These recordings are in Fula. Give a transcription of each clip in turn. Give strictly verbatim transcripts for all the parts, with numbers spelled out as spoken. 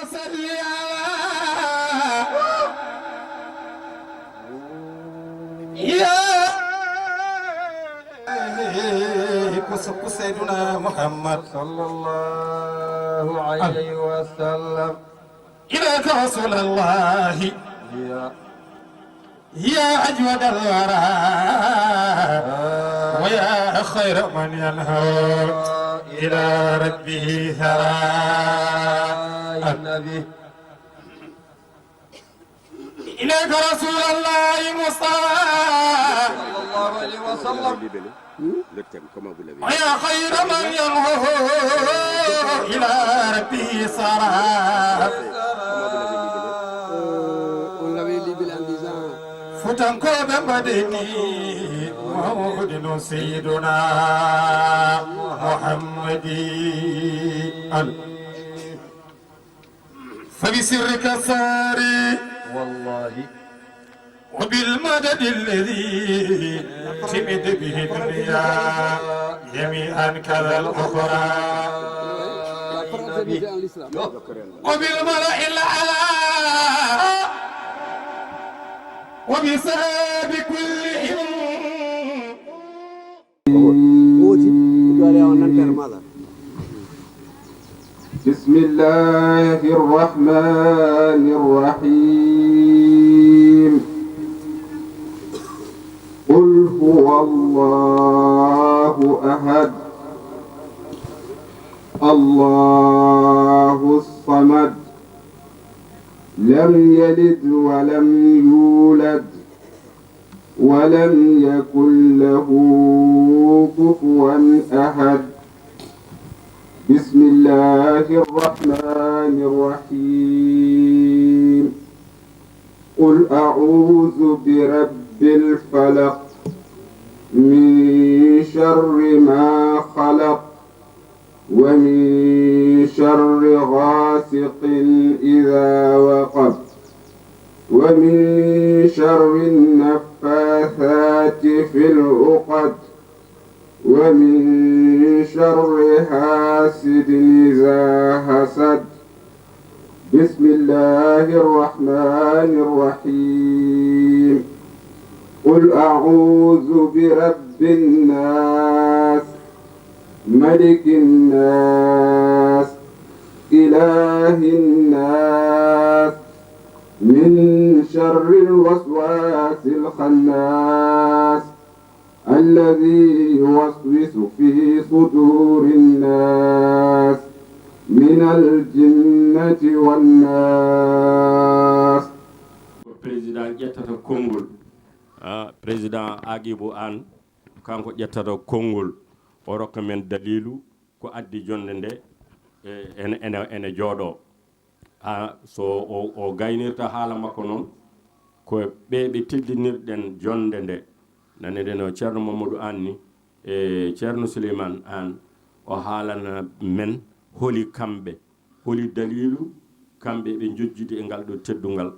صل على يا سيدنا محمد صلى الله عليه وسلم. إليك رسول الله يا يا أجود الورى ويا خير من ينهض إلى ربه ثرى. النبي. إليك رسول الله مصطفى. صلى الله عليه وسلم. Le thème, comment vous l'avez dit ? ويا خير من ينهض إلى ربه ثرى. Comment vous l'avez libellé ? Euh, on l'avait libellé en disant Futankooɓe mbaɗeni mawɗino Seydina Muhammadi. Al- فبسرك الساري والله وبالمدد الذي تمد به الدنيا جميعا كذا الأخرى وبالملأ الأعلى وبسبب كلهم. Wooti, ɗo ari awa nantere maɗa. بسم الله الرحمن الرحيم. قل هو الله أحد. الله الصمد. لم يلد ولم يولد. ولم يكن له كفوا أحد. بسم الله الرحمن الرحيم. قل أعوذ برب الفلق. من شر ما خلق. ومن شر غاسق إذا وقب. ومن شر النفاثات في العقد. ومن شر حاسد إذا حسد. بسم الله الرحمن الرحيم. قل أعوذ برب الناس. ملك الناس. إله الناس. من شر الوسواس الخناس. الذي يوسوس في صدور الناس. من الجنة والناس. Président ƴettata konngol. Ah, Président Agibou Anne, kanko ƴettata konngol. O rokka men daliilu ko addi jonnde nde, e, ene, ene, ene jooɗoo. Ah, so o, o gaynirta haala makko noon, ko ɓe ɓe teddinirɗen jonnde nde. Nane nde no Ceerno Mamadou Anne ni, e Ceerno Souleymane Anne, o haalana men holi kamɓe, holi daliilu kamɓe ɓe njojjidi e ngal ɗo teddungal.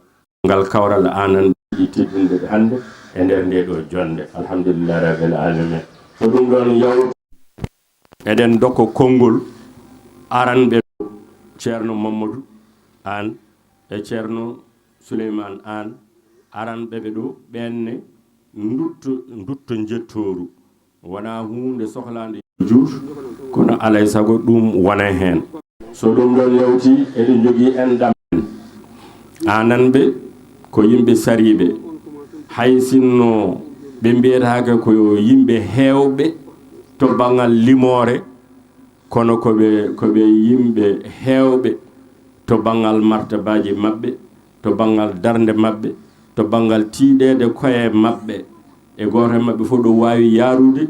Ngal kawral aanan ɗi teddinde ɓe hannde e nder nde ɗo jonnde. Alhamdulillahi rabbil alamin. So ɗum ɗon yawti, eɗen dokka konngol aranɓe ɗo, Ceerno Mamadou Anne e Ceerno Souleymane Anne, aranɓe ɓe ɗo, ɓenne ndutto, ndutto njettooru. Wonaa huunde sohlaande juut, kono alay sago ɗum wona heen. So ɗum ɗon yawti, eɗen njogii enɗam men. Aananɓe ko yimɓe sariiɓe. Hay sinno ɓe mbiyetaake ko yimɓe heewɓe to banngal limoore, kono ko ɓe, ko ɓe yimɓe heewɓe to banngal martabaaji maɓɓe, to banngal darnde maɓɓe, to banngal tiiɗeede koye maɓɓe. E gooto e maɓɓe fof ɗo waawi yaarude,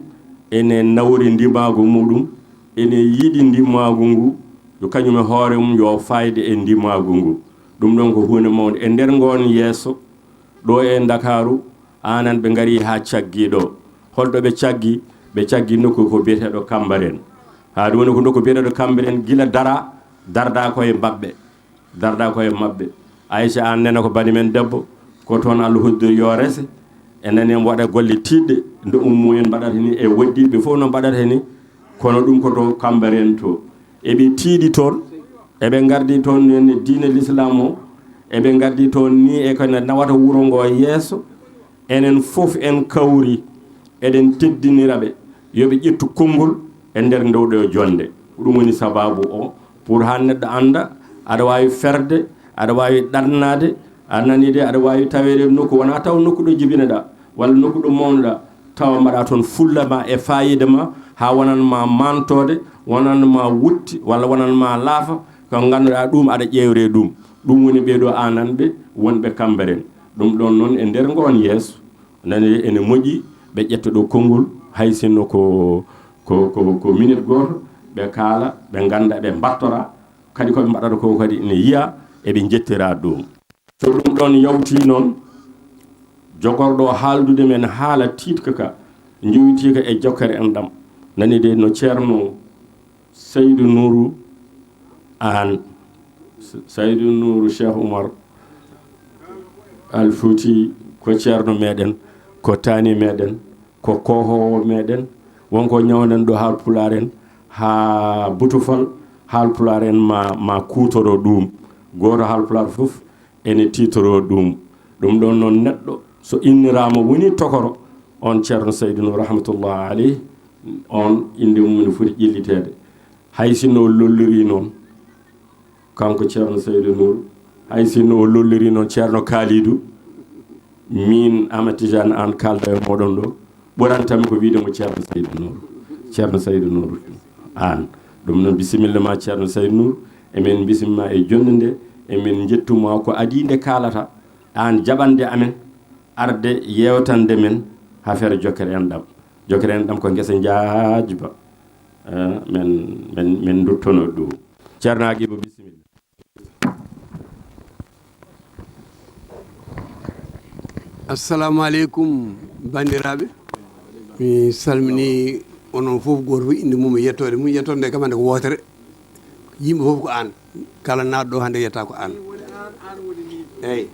ene nawri ndimaagu muɗum, ene yiɗi ndimaagu ngu, yo kañum e hoore mum yo faayde e ndimaagu ngu. Ɗum ɗon ko huunde mawnde. E nder ngoon yeeso, ɗo e Ndakaaru, aanan ɓe ngari haa caggi ɗo. Holɗo ɓe caggi? Ɓe caggi nokku ko biyeteeɗo Cambérène. Haa ɗum woni ko nokku biyeteeɗo Cambérène, gila dara, darda koye maɓɓe. Darda koye maɓɓe. Aïcha Anne nena ko bani men debbo, ko toon Allah hoddiri yo rese. En nani en waɗa golle tiiɗɗe, nde ummo en mbaɗata ni, e waddiiɓe fof no mbaɗata ni, kono ɗum ko to Cambérène to. Eɓe tiiɗi toon, Eɓe ngardi toon ni diine Lislaam o, eɓe ngardi toon ni e ko ne nawata wuro ngo yeeso. Enen fof en kawri, eɗen teddinira ɓe, yo ɓe ƴettu konngol e nder nde ɗo jonnde. Ko ɗum woni sabaabu o, pour haa neɗɗo annda, aɗa waawi ferde, aɗa waawi ɗannaade, a nanii de, aɗa waawi taweede nokku, wonaa taw nokku ɗo jibinoɗaa, walla nokku ɗo mawnuɗaa, tawa mbaɗa toon fulla ma e faayiida ma, haa wonan ma maantoode, wonan ma wutte, walla wonan ma laafa, ko ngannduɗaa ɗum aɗa ƴeewre ɗum. Ɗum woni ɓee ɗo aananɓe wonɓe Kammberen. Ɗum ɗoon noon e nder ngoon yeeso, nani ene moƴƴi ɓe ƴetta ɗo konngol, hay sinno ko, ko, ko, ko minute gooto, ɓe kaala, ɓe ngannda, ɓe mbattora, kadi ko ɓe mbaɗata ko kadi ene yiya, eɓe njettira ɗum. So ɗum ɗoon yawti noon, jogorɗo haaldude men haala tiiɗka ka, njowitiika e jokkere enɗam, nani de no Ceerno Saydu Nuuru Aan. Saydu Nuuru Cheikh Oumar Al Fouti ko ceerno meɗen, ko taani meɗen, ko koohoowo meɗen, wonko ñawnen ɗo Haalpulaar en, haa Butufal, Haalpulaar en ma, ma kuutoro ɗum. Gooto Haalpulaar fof ene tiitoro ɗum. Ɗum ɗoon noon neɗɗo so inniraama woni tokoro, on Ceerno Saydu Nuuru rahmatullah aleyh, on innde mum ene foti ƴelliteede. Hay sinno o lolliri noon, kanko Ceerno Saydu Nuuru, hay sinno o lolliri noon Ceerno Kaalidu, min Ahmad Tidiane Aan kaalda e mooɗon ɗo, ɓurantam ko wiide mo Ceerno Saydu Nuuru. Ceerno Saydu Nuuru Aan. Ɗum noon, bisimilla ma Ceerno Saydu Nuuru, emin bisimma e jonnde nde, emin njettuma ko adii nde kaalata, aan jaɓande amen, arde yeewtande men affaire jokkere enɗam. Jokkere enɗam ko ngesa njaajba. Eh, men, men, men nduttono ɗum. Ceerno Agibu, bisimilla. Assalamu aleykum, banndiraaɓe. Mi salmini onon fof, gooto fof innde mum e yettoode mum. Yettoode nde kam hannde ko wootere. Yimɓe fof ko aan. Kala naatɗo hannde yetta ko aan. Eyi.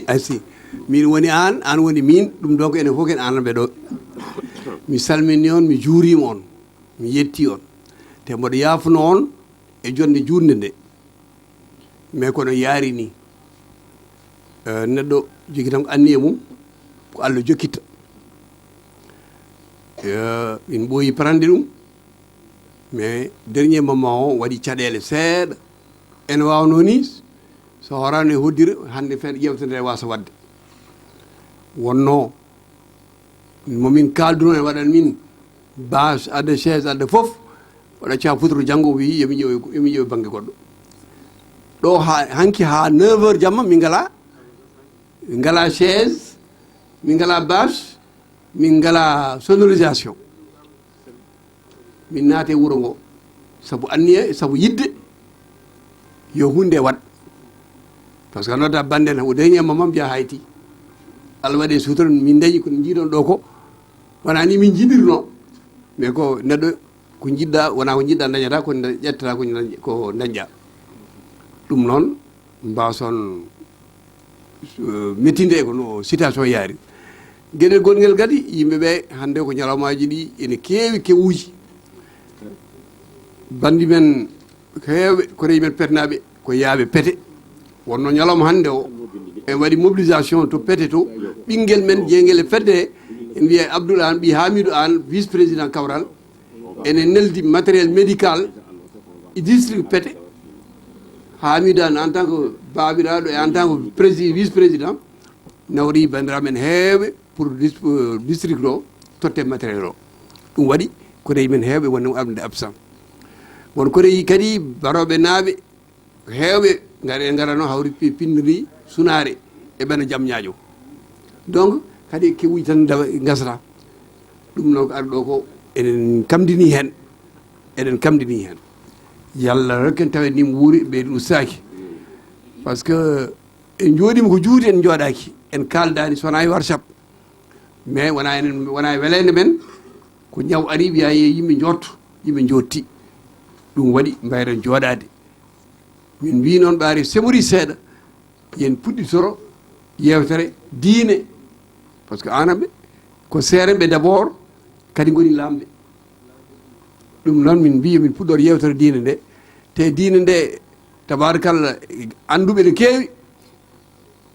Ay si. Min woni aan, aan woni min. Ɗum donc enen fof ken aananɓe ɗo. Mi salmini on, mi juuriima on. Mi yetti on. Te mboɗo yaafuno on e jonnde juutnde nde. Mais kono yaari ni. Eh, neɗɗo jogi tan ko anniya mum, ko Allah jokkitta. Eh, min ɓooyi parande ɗum, mais dernier moment o waɗi caɗeele seeɗa. Ene waawno ni, so horaano e hoddira, hannde fen ƴeewte nde waasa waɗde. Wonno mo min kaalduno, en waɗan min base, adda chaise, adda fof, waɗa ca futuro janngo, o wi yomi ƴeew, yomi ƴeew bannge goɗɗo. Ɗo ha hanki ha neuf heures jamma, min ngala, min ngala chaise, min ngala base, min ngala sonorisation. Min naate wuro ngo sabu anniya, sabu yidde yo hunde waɗ. Parce que a nodda bande na o dañi e mamam mbiya hayti. Allah waɗi e sutura, min dañi ko jiiɗon ɗo ko wona ni min jiɗirno. Mais ko neɗɗo ko jiɗɗa, wona ko jiɗɗa dañata, ko ƴettata ko dañ-, ko dañƴa. Ɗum noon mbason, eh, mettinde ko no situation yaari. Geɗel gonngel kadi, yimɓe ɓe hannde ko ñalawmaaji ɗi ene keewi kewuuji. Banndi men heewɓe, koreeji men petnaaɓe, ko yaaɓe pete. Wonno ñalawma hannde o, en waɗi mobilisation to pete to, ɓinngel men jeeyngel e fedde he, en mbiya Abdoul Aan, ɓii Hamidou Aan, vice président Kawral, ene neldi matériel médical e district pete. Hamidou Aan, en tant que baabiraaɗo e en tant que prési-, vice président, nawri banndiraaɓe men heewɓe pour dis-, euh, district o totte matériel o. Ɗum waɗi koreeji men heewɓe wonde mo abde absent. Won koreeji kadi barooɓe naaɓe heewɓe ngare, ngarano hawri pi-, pinndiri Sunaare e ɓena Jam Ñaajo. Donc kadi kewuji tan dawa, ngasata. Ɗum noon ko ari ɗo ko enen kamdini heen, eɗen kamdini heen. Yalla rek en tawa ni mo wuuri ɓeydi ustaaki. Parce que en jooɗiima ko juuti, en jooɗaaki, en kaaldaani, so wonaa e WhatsApp. Mais wona enen, wona e weleende men, ko ñaw ari, wiya ye yimɓe njotto, yimɓe njotti. Ɗum waɗi mbayren jooɗaade. Min mbii noon ɓaari semori seeɗa, yen puɗɗitoro yeewtere diine. Parce que aananɓe ko seerenɓe d'abord, kadi ngoni laamɓe. Ɗum noon min mbii min puɗɗor yeewtere diine nde. Te diine nde Tabaarkalla, annduɓe no keewi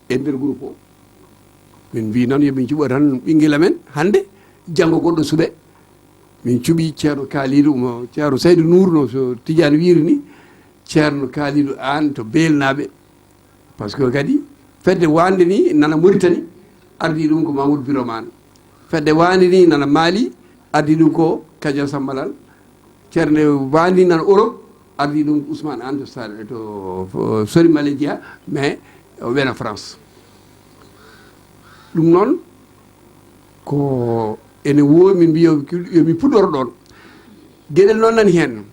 e nder groupe o. Min mbii noon yo min cuɓo tan ɓinngel amen hannde, janngo goɗɗo suɓe. Min cuɓi Ceerno Kaalidu, mo Ceerno Saydu Nuur, no so Tidiane wiiri ni, Ceerno Kaalidu Aan to Beelnaaɓe. Par ce que kadi fedde wande ni nana Mauritanie, ardi ɗum ko Mamoudou Biromane. Fedde wande ni nana Mali, ardi ɗum ko Kadia Sambalal. Ceernde wande ni nana Europe, ardi ɗum ko Ousmane Anne to Sal-, to, to Sori Maledia, mais o wena France. Ɗum noon ko ene woowi min mbiya yo mi puɗɗoro ɗoon. Geɗel noon nani heen.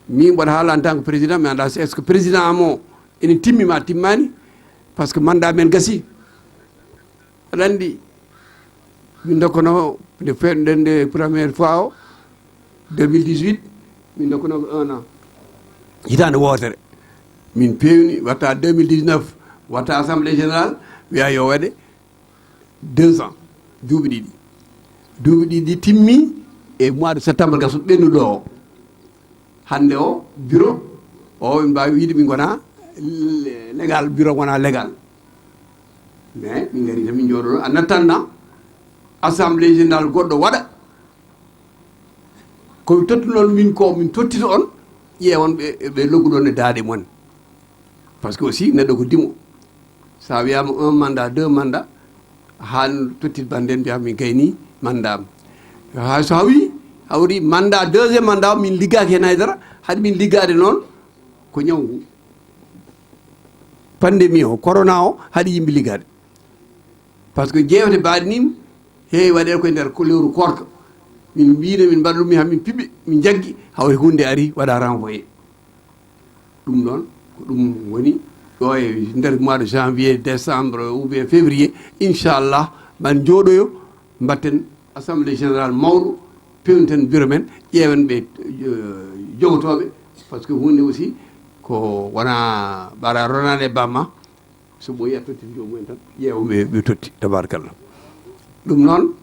Min mboɗo haala en tant que président, mi annda est-ce que président am o ene timmi ma timmaani, par ce que mandat men gasi. Aɗa anndi, min dokkono nde feewɗen nde première fois o, deux mille dix-huit, min dokkono ko un an. Hitaande wootere. Min peewni, watta deux mille dix-neuf, watta assemblée générale, wiya yo waɗe deux ans, duuɓi ɗiɗi. Duuɓi ɗiɗi timmi e mois de septembre gasu ɓennuɗo o. Hannde o, bureau o, ɓe mbaawi wiide min ngona le-, légal, bureau ngona légal. Mais min ngari tan min njooɗono, en attendant assemblée générale goɗɗo waɗa. Ko tottunoon min ko, min tottita on, ƴeewon ɓe, ɓe logguɗon e daaɗe mon. Par ce que aussi, neɗɗo ko dimo. So a wiyaama un mandat, deux mandat, haa tottit bannde en, mbiyaa min gayni mandat am. Haa so hawri, hawri mandat, deuxième mandat o, min liggaaki heen hay dara, haɗi min liggaade noon ko ñaw ngu. Pandémie o, corona o, haɗi yimɓe liggaade. Par ce que jeewte mbaaɗe ni heewi waɗeede koye nder ko lewru koorka. Min mbiino min mbaɗa ɗum, haa min piɓi, min njaggi, hawri huunde ari, waɗa renvoyé. Ɗum noon, ko ɗum woni ɗo e nder mois de janvier, décembre ou bien février, inchallah, man njooɗoyo, mbatten assemblée générale mawɗo, pewnten bureau men, ƴeewen ɓe, eh, jogotooɓe, par ce que huunde aussi ko wona ɓara ronaade e bamma, so ɓooyi a totti joomum en tan, ƴeewa ɓe, ɓe totti, tabarakallah. Ɗum noon,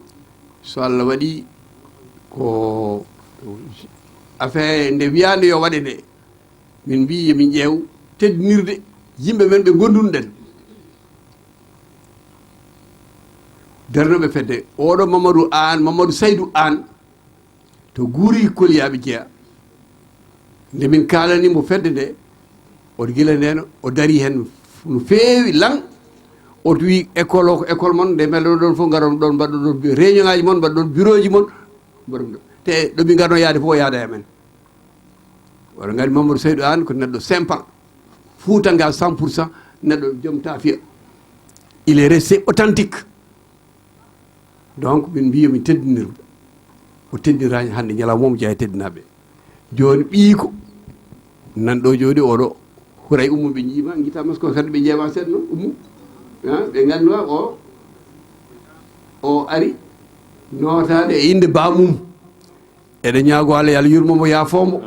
so Allah waɗi ko affaire nde wiyaande yo waɗe nde, min mbii yo min ƴeew teddinirde yimɓe men ɓe ngondunɗen. Darnooɓe fedde, oɗo Mamadou Aan, Mamadou Saydou Aan, to Guuri Koliyaaɓe jeya. Nde min kaalani mo fedde nde, o gila ndeen, o dari heen no feewi lan. O wi école o ko école mon, nde mbaɗɗon ɗoon fof, ngaron ɗoon, mbaɗɗon ɗoon réunion ŋaaji mon, mbaɗɗon bureau ji mon, mbaɗɗon ɗoon. Te ɗo min ngarno yaade fof, o yaada e men. Oɗon nganndi Mamadou Saydou Aan ko neɗɗo sympa, Fuutanka cent pour cent, neɗɗo joom taafiya. Il est resté authentique. Donc, min mbii yo min teddinir mo. O teddiniraani hannde ñalawma o, mo jeyaa e teddinaaɓe. Jooni ɓiyi ko nan ɗo jooni oɗo, Huray Ummu ɓe njiima, ngitaa masko kadi ɓe ƴeewa seeɗa noon, Ummu. Ha, ɓe ngannduwa o, o ari nootaade e innde baamum. Eɗen ñaago Allah, yo Allah yurmo mo, yaafoo mo.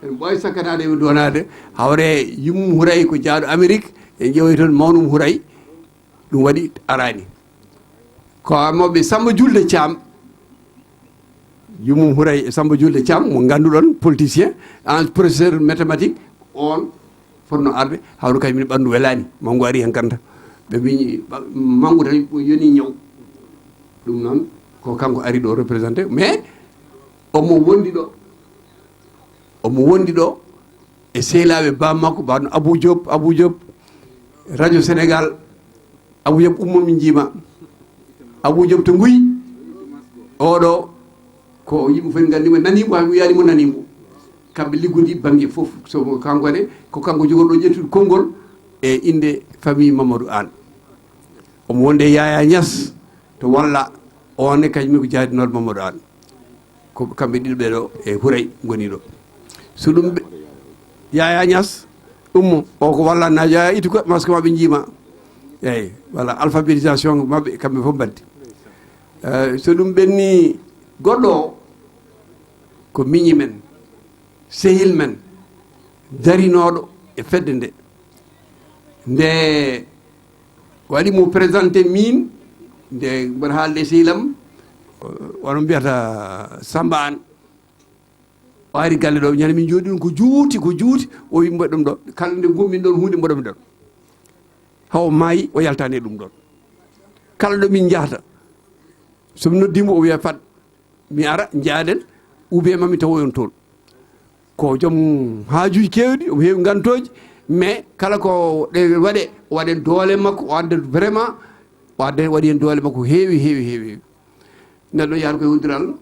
En ɓooy sakkanaade e donaade. Hawre yummum Huray ko jaaɗo Amérique, en ƴeewoy toon mawnum Huray. Ɗum waɗi araani. Ko mawɓe Samba Julde Caam, yummum Huray e Samba Julde Caam, mo ngannduɗon, politicien, en professeur mathématique, on fotno arde, hawno kadi min ɓanndu welaani, manngu ari heen kanta. Ɓe mbii, ɓa-, manngu tan yoni ñaw. Ɗum noon, ko kanko ari ɗo représenté, mais omo wondi ɗo. Omo wondi ɗo e sehlaaɓe baam makko, mbaɗno Abou Diop, Abou Diop, Radio Sénégal, Abou Diop ummo min njiima. Abou Diop to Nguy, oɗo ko yimɓe fof nganndi mo, nanii mo, hay mo yiyaani mo nanii mo. Kamɓe liggodi bannge fof, so kanko ne, ko kanko jogorɗo ƴettude konngol e innde famille Mamadou Aan. Omo wonde Yaya Niass to Walla, on ne kañum ko jaaynooɗo Mamadou Aan. Ko kamɓe ɗiɗo ɓe ɗo e Huray ngoni ɗo. So ɗum ɓe-, Yaya Niass, ummo, o ko Walla na Yaya, itu ko, parce que maɓɓe njiima. Eyyi, voilà, alphabétisation maɓɓe, kamɓe fof mbaddi. Eh, so ɗum ɓenni, goɗɗo o, ko miñi men, sehil men, darinooɗo e fedde nde. Nde waɗi mo présenté min, nde mboɗo haalde e sehil am, o-, onon mbiyata Samba Aan. O ari galle ɗo, ñande min jooɗi ɗum ko juuti, ko juuti, o wi mboɗom ɗo. Kala nde gummin ɗon huunde mboɗom ɗon. Haw maayi, o yaltani e ɗum ɗon. Kala ɗo min njahata, so mi noddi mo, o wiya fat mi ara, njaaden, ou bien mami tawoyon toon. Ko joom haajuuji keewɗi, omo heewi ngantooji, mais kala ko ɗe waɗe, o waɗen doole makko, o adda vraiment, o adda, waɗi heen doole makko heewi, heewi, heewi, heewi. Neɗɗo yaata koye huddere Allah,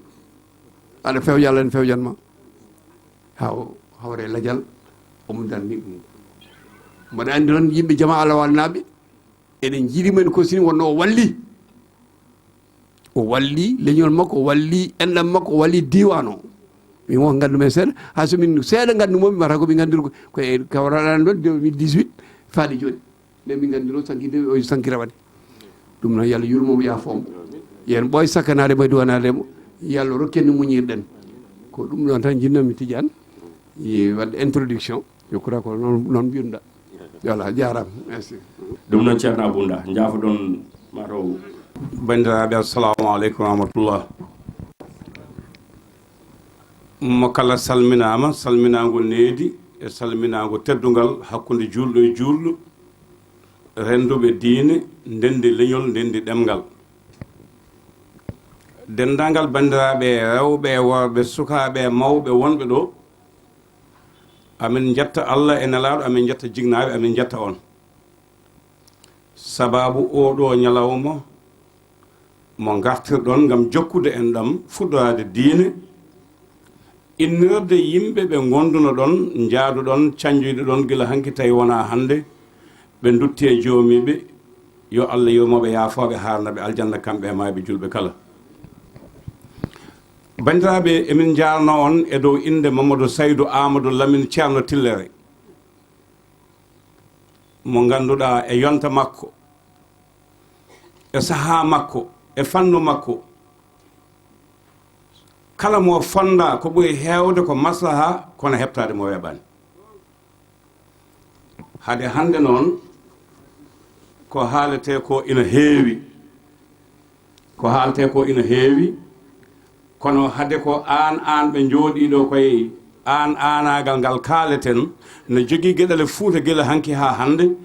aɗa fewja Allah, ne fewjan ma. Haw, hawre lajal, omo darni ɗum. Mboɗo anndi noon yimɓe jama Allah walnaaɓe, eɗen njiɗi men ko sini wonno o walli. O walli leñol makko, o walli enɗam makko, o walli diiwaan o. Min won nganndu men seeɗa, hay so min seeɗa nganndu mo, mi wata ko min nganndir ko, ko e kawraɗan ɗon deux mille dix-huit faade jooni. Nde min nganndino sankinde, o sankira waɗi. Ɗum noon, yo Allah yurmo mo, yaafo mo. Yen ɓooy sakkanaade mo e duwanaade mo. Yo Allah rokken no muñirɗen. Ko ɗum ɗon tan njinnoo mi Tidiane. Yi waɗde introduction. Je crois ko noon, noon mbiɗa. Voilà, jaaraama. Merci. Ɗum noon, Ceerno Abou Nda, njaafoɗon mataw. Banndiraaɓe, assalamu aleykum wa rahmatullah. Mo kala salminaama, salminaango needi e salminaango teddungal hakkunde juulɗo e juulɗo, rennduɓe diine, ndenndi leñol, ndenndi ɗemngal. Denndaangal banndiraaɓe rewɓe e worɓe, sukaaɓe e mawɓe wonɓe ɗo, amin njetta Allah e Nelaaɗo, amin njetta jinnaaɓe, amin njetta on. Sabaabu oo ɗoo ñalawma mo ngartirɗon ngam jokkude enɗam, fuɗɗoraade diine, innirde yimɓe ɓe ngondunoɗon, njaaduɗon, canjoyɗoɗon gila hanki tawi wonaa hannde, ɓe ndutti e joomiiɓe, yo Allah yurmo ɓe, yaafo ɓe, haarana ɓe aljanna, kamɓe e maayɓe juulɓe kala. Banndiraaɓe, emin njaarnoo on e dow innde Mamadou Saydou Amadou Lamine Ceerno Tillere, mo ngannduɗaa e yonta makko, e sahaa makko, e fannu makko, kala mo fonnda ko ɓuri heewde ko maslaha, kono heɓtaade mo weeɓaani. Hade hannde noon, ko haaletee ko ina heewi. Ko haaletee ko ina heewi, kono hade ko aan, aan ɓe njooɗii ɗo koye aan, aanaagal ngal kaaleten, no jogii geɗale Fuuta gila hanki haa hannde,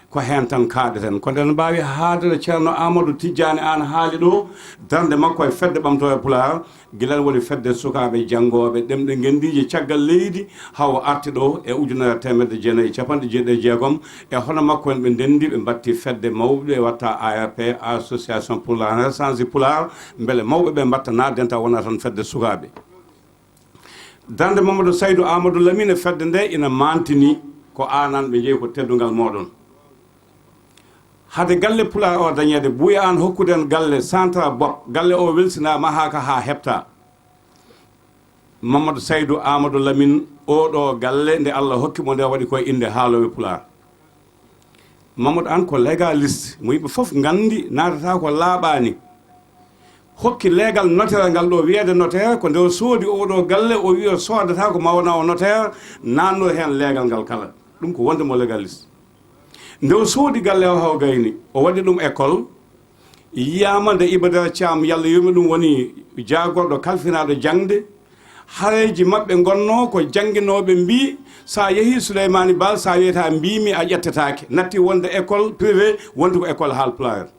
ko heen tan kaaɗeten. Ko nden mbaawi haalde no Ceerno Amadou Tijjaani Aan haali ɗo, darnde makko e Fedde Ɓamtooɓe Pulaar, gila woni fedde sukaaɓe janngooɓe ɗemɗe ngenndiije caggal leydi, haa o arti ɗo e ujunere teemedde jeenayi e capanɗe jeeɗiɗi e jeegom, e hono makko en ɓe ndenndi, ɓe mbatti fedde mawɓe, ɓe watta A R P, Association pour la Renaissance du Pulaar, mbele mawɓe ɓe mbatta naatde heen, tawa wonaa tan fedde sukaaɓe. Darnde Mamadou Saydou Amadou Lamine e fedde nde ina maantini, ko aan, aan ɓe njeyi, ko teddungal mooɗon. Hade galle Pulaar o dañeede, Buuya Aan hokkude en galle Central Bopp, galle o welsinaa, mahaaka haa heɓta. Mamadou Saydou Amadou Lamine, oo ɗoo galle, nde Allah hokki mo nde, waɗi ko e innde haalooɓe Pulaar. Mamadou Aan ko légaliste, mo yimɓe fof nganndi, naatata ko laaɓaani. Hokki leegal notaire ngal ɗo wiyeede notaire, ko nde o soodi oo ɗoo galle, o wi o soodata ko ma wona o notaire, naatnoo heen leegal ngal kala. Ɗum ko wonde mo légaliste. Nde o soodi galle o, haa o gayni, o waɗi ɗum école, yiyaama nde Iba Der Caam, Yalla yurme ɗum, woni jaagorɗo kalfinaaɗo jaŋde. Hareeji maɓɓe ngonnoo ko jannginooɓe mbii, so a yehii Suleymaani Baal, so a wiyata mbiimi a ƴettetaake. Natti wonde école privé, wonde ko école Haalpulaar.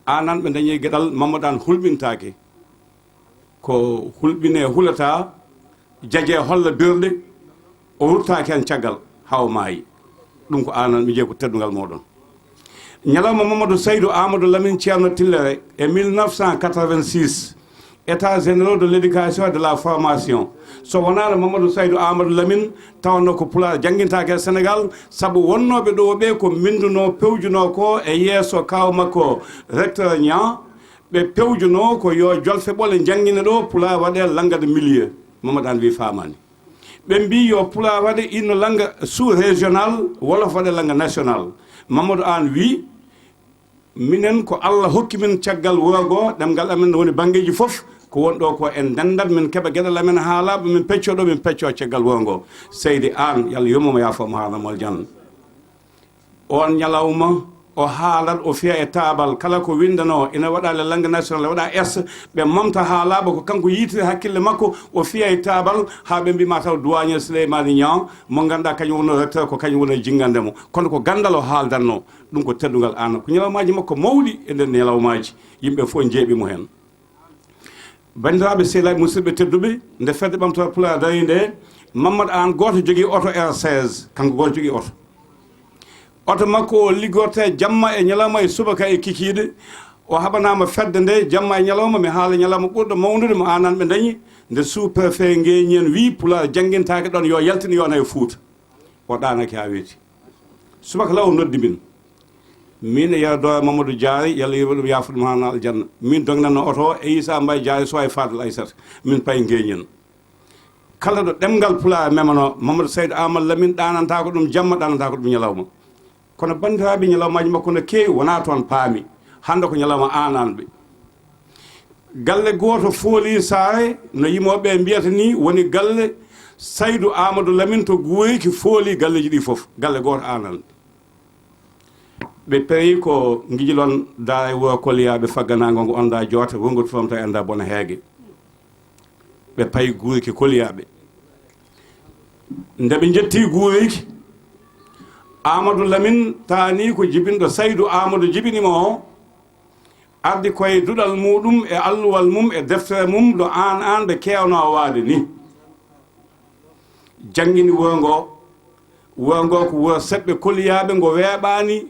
Aan, aan ɓe dañi geɗal, Mamadou Aan hulɓintaake. Ko hulɓinee hulataa, jajee holla birɗe, o ruttaaki heen caggal haa o maayi. Ɗum ko aan, aan ɓe njeyi, ko teddungal mooɗon. Ñalawma Mamadou Saydou Amadou Lamine Ceerno Tillere e mille neuf cent quatre-vingt-six, États généraux de l'éducation et de la formation. So wonaano Mamadou Saydou Amadou Lamine, tawanno ko Pulaar janngintaake e Sénégal, sabu wonnooɓe ɗo ɓe ko mbinndunoo, pewjunoo ko e yeeso kaaw makko, recteur Niang, ɓe pewjunoo ko yo Jolfe Ɓole njanngine ɗo, Pulaar waɗe langue de milieu. Mamadou Aan wi faamaani. Ɓe mbii yo Pulaar waɗe une langue sous-régionale, Wolof waɗe langue nationale. Mamadou Aan wi, minen ko Allah hokki min caggal wuro ngo, ɗemngal amen woni banngeeji fof, ko won ɗo ko en ndenndat, min keɓa geɗal amen haa laaɓa, min peccoo ɗo, min peccoo caggal wuro ngo. Seydi Aan, Yalla yurmo mo, yaafo mo, haarana mo aljanna. Oon ñalawma, O haalat, o fiya e taabal, kala ko winndanoo ina waɗaa le langue nationale, waɗaa es, ɓe momta haalaaɓe ko kanko yiytiri hakkille makko, o fiya e taabal haa ɓe mbiy ma taw duwaañe Sileymaani Ñaŋ mo ngannduɗaa kañum woni recteur, ko kañum woni jinngande mo. Kono ko ganndal o haaldatnoo. Ɗum ko teddungal aan, ko ñalawmaaji makko mawɗi e nder ñalawmaaji, yimɓe fof njeeɓi mo heen. Banndiraaɓe sehilaaɓe, musidɓe tedduɓe, nde fedde ɓamtoore Pulaar darii nde, Mamadou Aan gooto jogii oto R seize, kanko gooto jogii oto. Oto makko o liggorte jamma e ñalawma e subaka e kikiiɗe. O haɓanaama fedde nde jamma e ñalawma, mi haala ñalawma ɓurɗo mawnude mo aananɓe ndañi, nde sous-préfet Ngeñen wii Pulaar janngintaake ɗoon, yo yaltin, yo nayo Fuuta. O ɗaanake haa weeti. Subaka law o noddi min. Min e Yero Doore Mamadou Diary, Yalla yurmo ɗum, yaafo ɗum haa aljanna. Min dognanno oto o, e Issa Mbaye Diary, Sowa e Fadal Aissata. Min payi Ngeñen. Kala ɗo ɗemngal Pulaar memanoo, Mamadou Saydou Amadou Lamine ɗaanantaako ɗum jamma, ɗaanantaako ɗum ñalawma. Kono banndiraaɓe, ñalawmaaji makko no keewi, wonaa toon paami. Hannde ko ñalawma aananɓe. Galle gooto fooli saare, no yimooɓe mbiyata ni, woni galle Saydou Amadou Lamine to Guuriki, fooli galleeji ɗi fof. Galle gooto aananɓe. Ɓe pewi ko ngijilon daara e wuro Koliyaaɓe, fagganaango ngo anndaa joota, wongo to famta anndaa bona heege. Ɓe payi Guuriki Koliyaaɓe. Nde ɓe njetti Guuriki, Amadou Lamine taani ko jibinɗo Saydou Amadou jibini mo o, ardi koye duɗal muɗum e alluwal mum e deftere mum ɗo aan aan ɓe keewnoo waade ni. Janngini wuro ngo, wuro ngo ko wuro seɓɓe Koliyaaɓe, ngo weeɓaani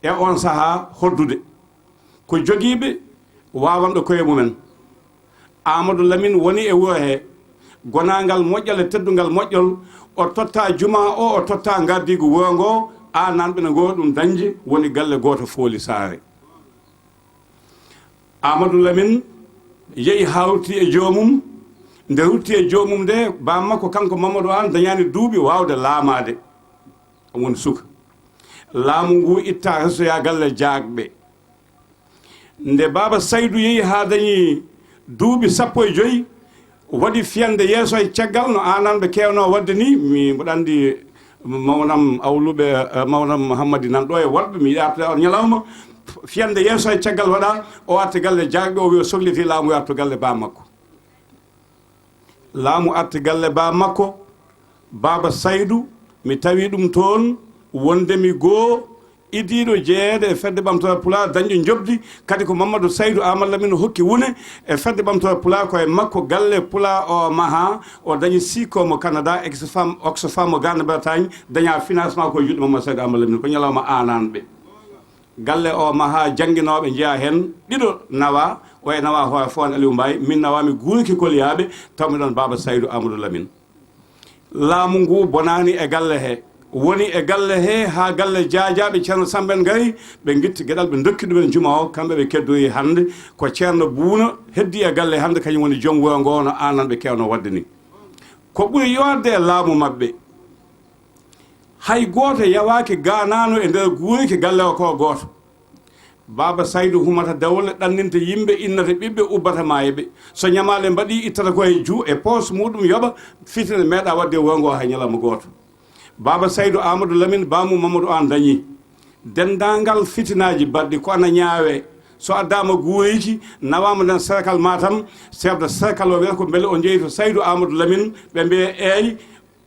e oon sahaa hoddude. Ko jogiiɓe waawanɓe koye mumen. Amadou Lamine woni e wuro he, gonaangal moƴƴal e teddungal moƴƴol, o totta jumaa o, o totta ngardiigu wuro ngo, aananɓe no ngoo ɗum dañde, woni galle gooto fooli saare. Amadou Lamine yehi haa rutti e joomum. Nde rutti e joomum nde, baam makko kanko Mamadou Aan dañaani duuɓi waawde laamaade. Omo woni suka. Laamu ngu itta, resoya galle jaagɓe. Nde Baaba Saydu yehi haa dañi duuɓi sappo e joy, waɗi fiyande yeeso e caggal no aananɓe keewnoo waɗde ni. Mi, mboɗo anndi mawnam Awluɓe, eh, mawnam Hammadi nan ɗo e woɗɓe, mi yiɗaa artude on ñalawma. Fiyande yeeso e caggal waɗa, o arti galle jaagɓe, o wiya o sohliti laamu, o artu galle baam makko. Laamu arti galle baam makko, Baaba Saydu, mi tawi ɗum toon, wonde mi goo idiiɗo jeyeede e Fedde Ɓamtoore Pulaar, dañɗo njoɓdi, kadi ko Mamadou Saydu Aamadu Lamin hokki wune e Fedde Ɓamtoore Pulaar, ko e makko galle Pulaar o mahaa, o dañi sikko mo Canada, Oxfam, Oxfam mo Grande-Bretagne, daña financement ko e juuɗe Mamadou Saydu Aamadu Lamin, ko ñalawma aananɓe. Galle o mahaa, jannginooɓe njeya heen, ɗiɗo nawa, o e nawa hoore Fooyande Aliou Mbaye, min nawa mi Guuriki Koliyaaɓe, taw mi ɗoon Baaba Saydu Aamadu Lamin. Laamu ngu bonaani e galle he, woni e galle he haa galle jaajaaɓe Ceerno Sammba en ngari, ɓe ngitti geɗal, ɓe ndokki ɗumen juma o, kamɓe ɓe keddori hannde, ko Ceerno Buuna heddi e galle hannde, kañum woni joom wuro ngo no aananɓe keewno waɗde ni. Ko ɓuri yoorde e laamu maɓɓe, hay gooto yawaaki gaanaano e nder Guuriki galle o ko gooto. Baaba Saydu humata dawle, ɗanninta yimɓe, innata ɓiɓɓe, ubbata maayɓe. So ñamaale mbaɗi, ittata ko e juu, e poos muɗum yoɓa, fitina meeɗa waɗde wuro ngo hay ñalawma gooto. Baaba Saydu Aamadu Lamin, baamu Mamadou Aan dañi denndaangal fitinaaji baɗɗi ko ana ñaawee. So addaama Guuriki, nawaama nden serkal Matam, chef de serkal o wiyata ko mbele o jeyi to Saydu Aamadu Lamin, ɓe mbiya eey,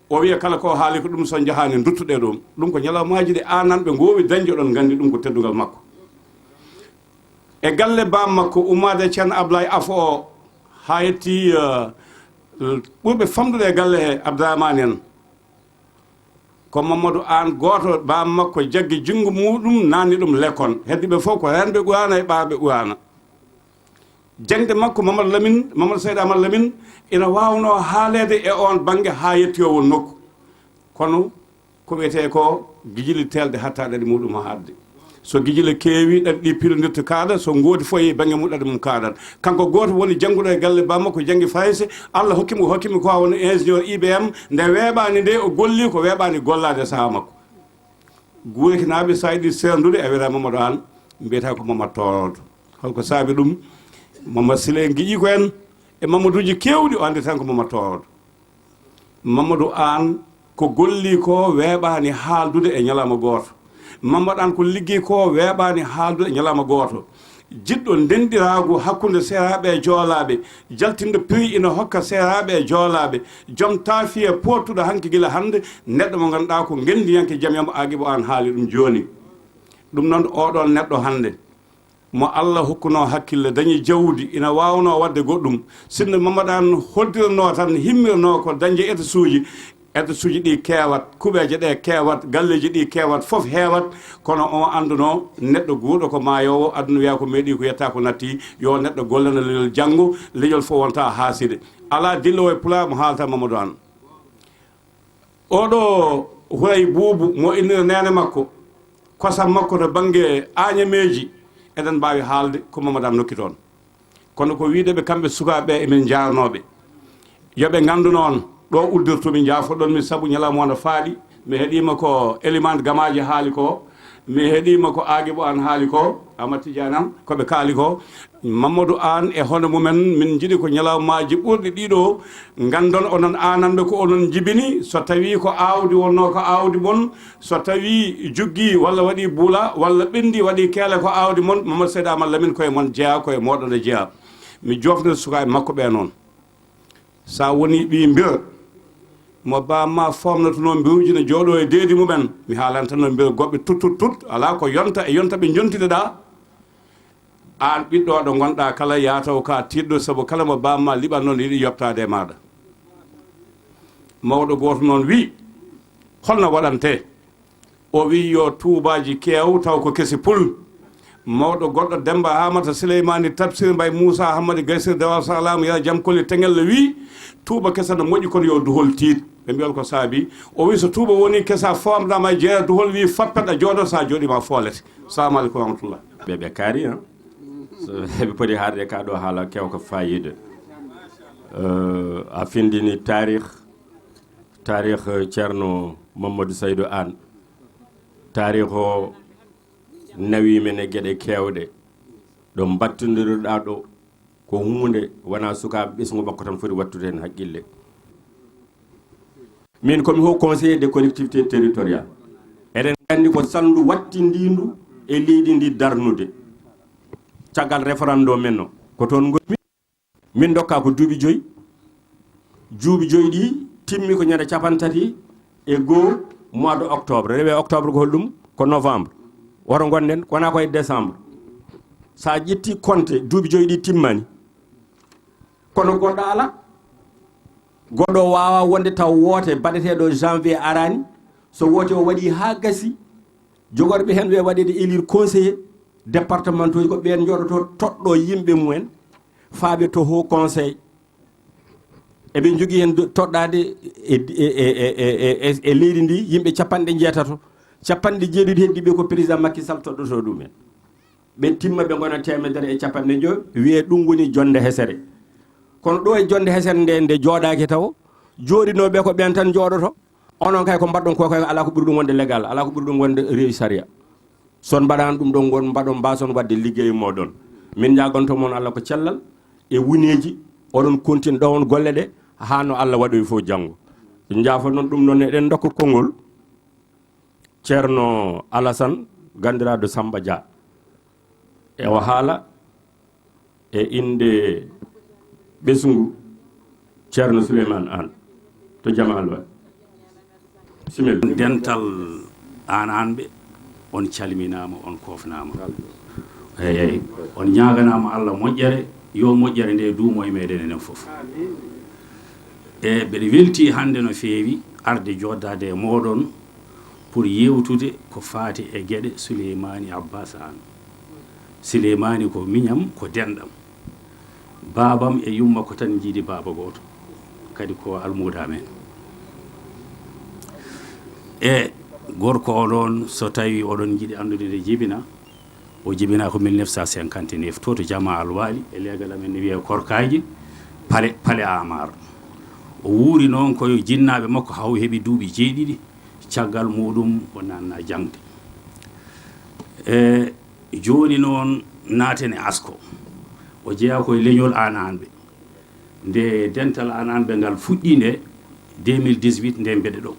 o wiya kala ko haali ko ɗum, so njahaani nduttuɗe ɗum. Ɗum ko ñalawmaaji ɗi aananɓe ngoowi dañde, oɗon nganndi ɗum ko teddungal makko. E galle baam makko, ummaade e Ceerno Ablaye Afo o, haa yetti, eh, ɓurɓe famɗude e galle he, Abdourahmane en. Ko Mamadou Aan gooto, baam makko jaggi junngo muɗum, naanni ɗum lekkon. Heddiɓe fof ko reenɓe Quraana e ɓaarɓe Quraana. Jaŋde makko Mamadou Lamin, Mamadou Saydu Aamadu Lamin, ina waawnoo haaleede e oon bannge haa yetti o won nokku. Kono ko wiyetee ko gijili teelde hatta ɗaɗi muɗum haadde. So gijile keewi, ɗaɗi ɗi pilondirta kaaɗa, so ngoodi fof yehi bannge mum, ɗaɗi mum kaaɗat. Kanko gooto woni jannguɗo e galle baam makko, janngi Farayse, Allah hokki mo, hokki mo ko woni ingénieur I B M, nde weeɓaani nde, o golli ko weeɓaani gollaade e sahaa makko. Guurekinaaɓe, so a yiɗi seerndude, a wiyata Mamadou Aan, mbiyata ko Mamadou Tooroodo. Holko saabi ɗum? Mamadou Sile Giƴi ko en e Mamaduuji keewɗi, o anndi tan ko Mamadou Tooroodo. Mamadou Aan, ko golli ko weeɓaani haaldude e ñalawma gooto. Mamadou Anne ko liggey ko weeɓaani haaldude e ñalawma gooto. Jiɗɗo ndenɗiraagu hakkunde seeraaɓe e joolaaɓe, jaltinɗo prix ina hokka seeraaɓe e joolaaɓe, joom taafiya poottuɗo hanki gila hannde, neɗɗo mo ngannduɗaa ko ngenndiyanke jamyamo Agibo Anne haali ɗum jooni. Ɗum noon oɗon neɗɗo hannde mo Allah hokkunoo hakkille, dañi jawdi, ina waawnoo waɗde goɗɗum. Sinno Mamadou Anne hoddiranoo tan, himmiranoo ko dañde états-uji, états-uji ɗi keewat, kuɓeeje ɗe keewat, galleeji ɗi keewat, fof heewat, kono on anndunoo neɗɗo guurɗo ko maayoowo, aduna wiya ko meeɗi ko yetta ko natti, yo neɗɗo gollana leñol janngo, leñol fof wonta haaside. Alaa dillowo e Pulaar mo haalata Mamadou Anne. Oɗo Houraye Boubou mo innira neene makko, kosam makko to bannge Añameeji, eɗen mbaawi haalde ko Mamadou Anne nokki toon. Kono ko wiide ɓe kamɓe sukaaɓe ɓe, emin njaarnoo ɓe. Yo ɓe nganndu noon ɗo uddirtumi, njaafoɗon mi sabu ñalawma o no faaɗi. Mi heɗiima ko Elimane Gamaaji haali ko, mi heɗiima ko Agibo Anne haali ko, Amadou Tidiane Anne, ko ɓe kaali ko. Mamadou Anne e hono mumen, min njiɗi ko ñalawmaaji ɓurɗi ɗiɗo, nganndon onon aananɓe ko onon njibini, so tawii ko aawdi wonnoo ko aawdi mon, so tawii juggi walla waɗi buula walla ɓenndi waɗi keele ko aawdi mon, Mamadou Seydi Amadou Lamine koye mon jeyaa, koye mooɗon e jeyaa. Mi joofnir sukaaɓe makko ɓe noon. So a wonii ɓii mbir mo baamma foomnotonoo mbiruuji ne jooɗoo e deedi mumen, mi haalantanoo mbir goɗɓe tut, tut, tut, alaa ko yonta e yonta ɓe njontide ɗaa. Aan ɓiɗɗo ɗo ngonɗaa kala, yaa taw ka tiiɗɗo, sabu kala mo baamma liɓatnoo ne yiɗi yoɓtaade e maaɗa. Mawɗo gooto noon wii, holno waɗantee? O wii yo tuubaaji keew taw ko kesi pul. Mawɗo goɗɗo Demmba Haamata Sileymaani Tabsir Mbay Muusa Hammadi Gaysir Dewal Salaam Yara Jam Koli Teŋel wii, tuuba kesa no moƴƴi kono yo duhol tiiɗ. Ɓe mbiyon ko saabi. O wii so tuuba woni kesa foomnaama e jeeya duhol wii fappet a jooɗo so a jooɗiima foolete. Salamu aleykum wa rahmatullah. Ɓe ɓe kaari, hein? So ɓe poti haalde ka ɗo haala kew ko fayida. Euh, a findini taarih, taarih Ceerno Mamadou Saydou Anne. Taarih o nawi men e geɗe keewɗe. Ɗo mbattondirɗaa ɗo ko huunde wonaa sukaaɓe ɓesngu makko tan foti wattude heen haqqille. Min komi haut conseiller des collectivités territoriales. Eɗen nganndi ko salndu wattindiindu e leydi ndi darnude. Caggal référendum men o, ko toon ngonmi. Min ndokka ko duuɓi joyi. Duuɓi joyi ɗi timmi ko ñande cappanɗe tati e goo mois de octobre. Rewe octobre ko holɗum? Ko novembre. Woto ngonden, wonaa ko e décembre. So a ƴetti compte, duuɓi joyi ɗi timmani. Kono goɗɗo alaa. Goɗɗo waawaa wonde taw woote baɗeteeɗo janvier araani. So woote o waɗi haa gasi, jogorɓe heen ɓe waɗeede élire conseiller départementaux ko ɓeen njooɗoto toɗɗo yimɓe mumen faaɓe to haut conseil. Eɓe njogii heen do-, toɗɗaade e, e, e leydi ndi yimɓe cappanɗe njeetato, cappanɗe jeeɗiɗi heddiiɓe ko président Macky Sall toɗɗotoo ɗumen. Ɓe timma ɓe ngona teemedere e cappanɗe joyo, wiyee ɗum woni jonnde hesere. Kono ɗo e jonnde hesere nde, nde jooɗaaki tawo, jooɗinooɓe ko ɓeen tan njooɗoto. Onon kay ko mbaɗɗon ko kay alaa ko ɓuri ɗum wonde légal, alaa ko ɓuri ɗum wonde rewi sariya. So on mbaɗaani ɗum ɗon, ngon mbaɗon, mbaason waɗde liggey mooɗon. Min njaagonto mon Allah ko cellal e wuneeji, oɗon continue ɗo on golle ɗe haa no Allah waɗoyi fof janngo. Njaafo noon ɗum noon eɗen ndokka konngol Ceerno Alassane, ganndiraaɗo Samba Dia. E o haala e innde ɓesngu Ceerno Souleymane Anne to Jama Alwali. Bisimilla. Dental Aananɓe, on calminaama, on koofnaama. Eey, eey. On ñaaganaama Allah moƴƴere, yo moƴƴere nde duumo e meeɗen enen fof. E mbeɗa weltii hannde no feewi arde jooɗdaade e mooɗon pour yeewtude ko faati e geɗe Suleymaani Abbas Aan. Suleymaani ko miñam, ko denɗam. Baabam e yumma ko tan njiidi baaba gooto, kadi ko almuuda men. E gorko oɗon, so tawii oɗon njiɗi anndude nde jibina, o jibina ko mille neuf cent cinquante-neuf, to, to Jama Alwali, e leegal amen ne wiyee Korkaaji, Pale, Pale Amar. O wuuri noon ko e jinnaaɓe makko, haa o heɓi duuɓi jeeɗiɗi, caggal muuɗum o naatna jaŋde. E jooni noon naaten e asko, o jeyaa ko e leñol Aananɓe. Nde dental Aananɓe ngal fuɗɗii nde, deux mille dix-huit, nde mbeɗe ɗo.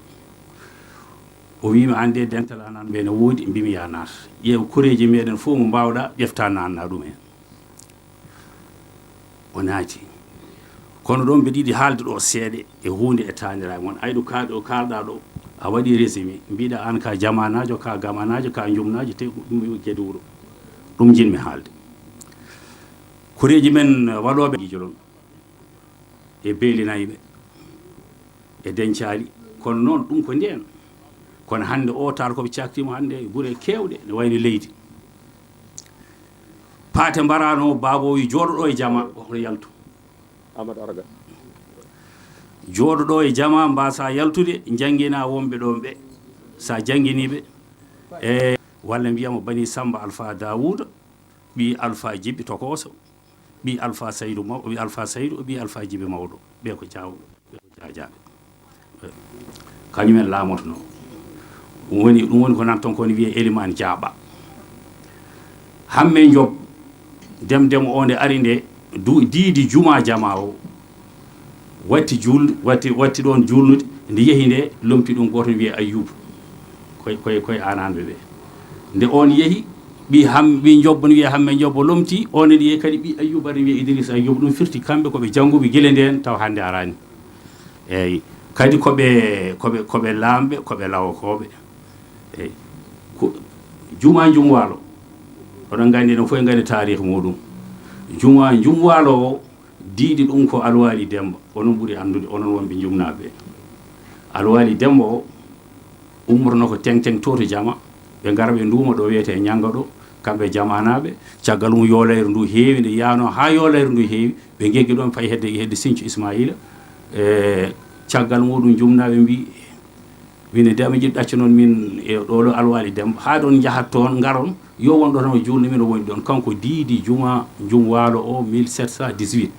O wiimi, "Aan de dental anan ɓe ne woodi." Mbimi, "Yaa naat, ƴeew koreeji meɗen fof mo mbaawɗa ƴefta, naanna ɗum en." O naati. Kono ɗoon mbeɗa yiɗi haalde ɗo seeɗa e huunde e taaniraaɓe mon. Ayɗo kaa ɗo kaalɗa ɗo, a waɗi résumé. Mbiɗa aan ka jamanaajo, ka gamanaajo, ka jumnaajo, te ɗum yo gede wuro. Ɗum njiɗmi haalde. Koreeji men waɗooɓe jolon e beelinayɓe e dencaali. Kono noon ɗum ko ndeen. Kono hannde o taar ko ɓe caktiima hannde e gure keewɗe ne wayno leydi. Paate mbarano baabooyo jooɗoɗo e jama, hono yaltu. Amadou Arga. Jooɗoɗo e jama, mbasa yaltude, janngina wonɓe ɗon ɓe. Sa janngini ɓe, e walla mbiyamo Bani Samba Alfa Dawuda, ɓi Alfa Jibi Tokoso, ɓi Alfa Saydu Maw-, ɓi Alfa Saydu, ɓi Alfa Jibi Mawɗo. Ɓe ko jawɓe, ɓe ko jajaaɓe. Kañumen laamotono. Ɗum woni, ɗum woni ko nan ton ko ne wiyee Eliman Jaaɓa. Hamme Job, dem dem o nde ari nde, du-, diidi juma jama o. Watti juul-, watti, watti ɗoon juulnude, nde yehi nde, lomti ɗum gooto ne wiyee Ayyubu. Koye, koye, koye aananɓe ɓe. Nde oon yehi, ɓi Ham-, ɓi Jobbo ne wiyee Hamme Jobbo lomti, oon ne wiyee kadi ɓi Ayyuba ne wiyee Idrissa Ayyuba. Ɗum firti kamɓe ko ɓe jannguɓe gila ndeen, taw hannde araani. Eeyi. Kadi ko ɓe, ko ɓe, ko ɓe laamɓe, ko ɓe lawokooɓe. Eeyi. Ko, juma Jum Waalo. Oɗon nganndi, enen fof en nganndi taariik muɗum. Juma Jum Waalo o, diidi ɗum ko Alwaali Demba. Onon ɓuri anndude, onon wonɓe jumnaaɓe. Alwaali Demba o, ummotono ko Teŋ Teŋ to, to jama. Ɓe ngara ɓe nduuma ɗo wiyetee Ñannga ɗo, kamɓe jamaanaaɓe. Caggal mum yoolayru ndu heewi, nde yaano haa yoolayru ndu heewi, ɓe ngeggi ɗoon fayi hedde, hedde Siñcu Ismaila. E caggal muɗum jumnaaɓe mbi, minen de amin jiɗi ɗacca noon min e ɗo ɗo Alwaali Demba. Haa ɗoon njahat toon, ngaron, yo won ɗo tan o juulni min o woni ɗoon. Kanko diidi juma Jum Waalo o mille sept cent dix-huit.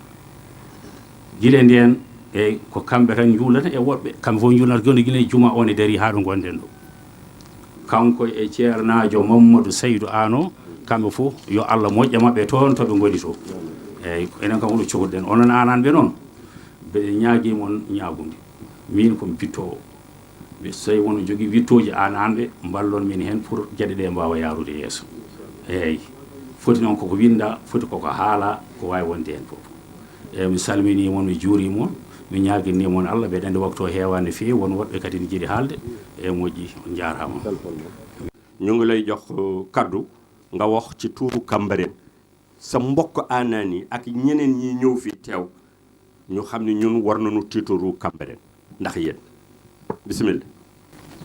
Gila ndeen, e ko kamɓe tan njuulata e woɗɓe, kamɓe fof njuulata gila, gila e juma o ne darii haa ɗo ngonɗen ɗo. Kanko e ceernaajo Mammadu Saydu Aan o, kamɓe fof yo Allah moƴƴa maɓɓe toon to ɓe ngoni to. Eeyi, enen kam ko ɗo cohluɗen. Onon aananɓe noon, mbeɗa ñaagii mon ñaagunde. Miin ko mi bittoowo. Mi, so tawii won jogii wittooji aananɓe, mballon min heen pour geɗe ɗe mbaawa yaarude yeeso. Eeyi. Foti noon koko winnda, foti koko haala, ko waawi wonde heen fof. Eeyi, mi salminii mon, mi juurii mon, mi ñaaginii mon Allah, mbeɗa anndi waktu o heewaani no feewi, won woɗɓe kadi ne njiɗi haalde. Eeyi, moƴƴi, on njaaraama. Ñu ngi lay jox, euh, kaddu, nga wax ci turu Cambérène. Sa mbokk aanaan yi ak ñeneen ñi ñëw fi teew, ñu xam ne ñun war nañu tiitaru Cambérène ndax yéen. Bismillah.